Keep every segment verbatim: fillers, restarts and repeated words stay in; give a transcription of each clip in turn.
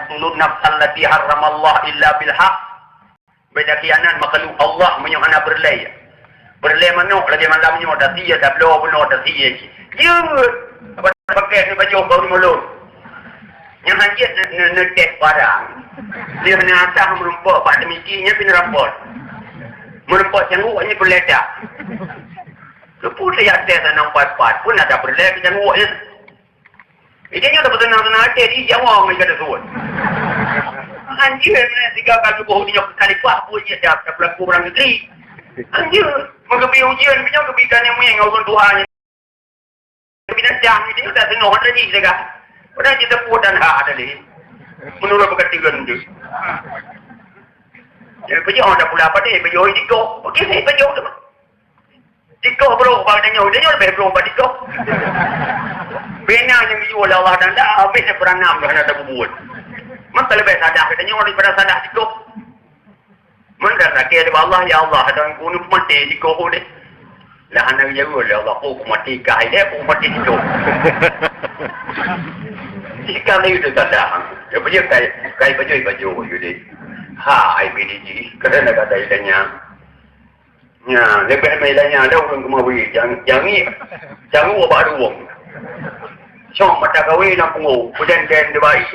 Taqtulun nafsal lati harramallah illa bil haq. Beda khianat makhluk Allah meunyoe hana peureulée. Peureulée manok lagée malam nyoe, tasie tabloe bunoe, tasie jih. Jeuet! Apa pakai ni baju bau mulon? Nyang hanjeuet ne-, ne-, neutek barang. Dia na asah meureumpok bak teumiki nya pih neurampok. Meureumpok cangguek nya peuledak. Leuput saja tes anang pat-pat pun ada peureulée keu cangguek nya. Ija nyoe dapat tenang-tenang até di Jawa ngai kada suwon. Anjir, mana tiga kali boh di nyoe khalifah pun dia dah, dah berlaku orang negeri. Anjir, menggebi ujian, punya gebi kan yang main ngau tuha ni. Binatang ni dia dah tengok tadi dah. Padahal kita pun dan hak tadi. Menurut perkataan tu. Jadi, pejoh dah pula pada, pejoh di kau. Okey, saya pejoh tu. Tikoh brok bak tanyoe, tanyoe leubeh brok bak tikoh. Bina nyang geuyue lé Allah dan dak habéh dah peuranam dah hana tabubuet. Maka leubeh sadah geutanyoe daripada sadah tikoh. Meunan lakée bak Allah, "Ya Allah, adak keuneuk maté tikoh deh." Lah hana geuyue lé Allah, "Oh, kumaté kah deh, kumaté tikoh." Jika lé itu sadah, ya, bajée kai, kai bajée, bajée, bajée deh. Hai, bini jih, kerana kata ilanya. Nya, leubeh meuilanya lé ureuëng keumawe, jang-, jangiek, jangu bak ruwong. Cok mata kawé lam pungo, peudendeng di bayi.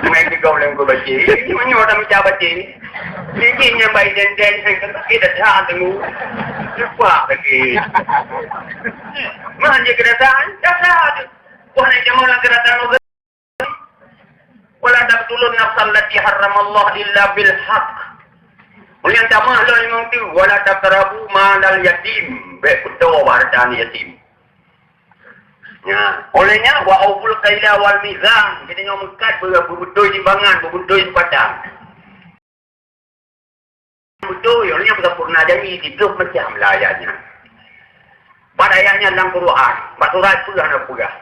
Main tiga bulan ku baca. Ini meunyoe dah mita baca. Ini nyang bayi dendeng, saya kata, "Eh, dah dah tunggu." Lupa lagi. Mana je kedatangan? Dah dah tu. Wah, nak jamal kedatangan. "Wala taqtulun nafsal lati harramallah illa bil haq." Ulôn tamah lôn limong tu, "Wala taqrabu malal yatim." Bék peutoe hareuta aneuk yatim. Nya, oleh nyan, "Wa auful kaila wal mizan." Jadi nyoe meukat beubeutôi timbangan, beubeutôi seupatan. Beutôi, ureuëng nyang meusampurna janji, siplôh macam lah ayat nyan. Bak ayat nyan lam Quran, bak surat peue hana kupeugah.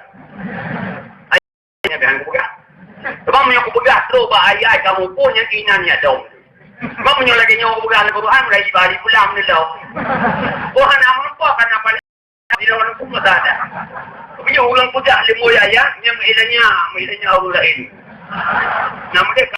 Ayat nyan hana kupeugah. Sebab meunyoe kupeugah trok bak ayat kamoe pun nyang inan nyan dong. Sebab meunyoe lagée nyoe kupeugah lam Quran, mulai bak alif lam ni lom. Oh, hana meurumpok, hana paléng. Bila ureuëng pun masa ada. Meunyoe ureuëng peugah lima ayat, nyan meuilanya, meuilanya ureuëng laén. Nah, meunan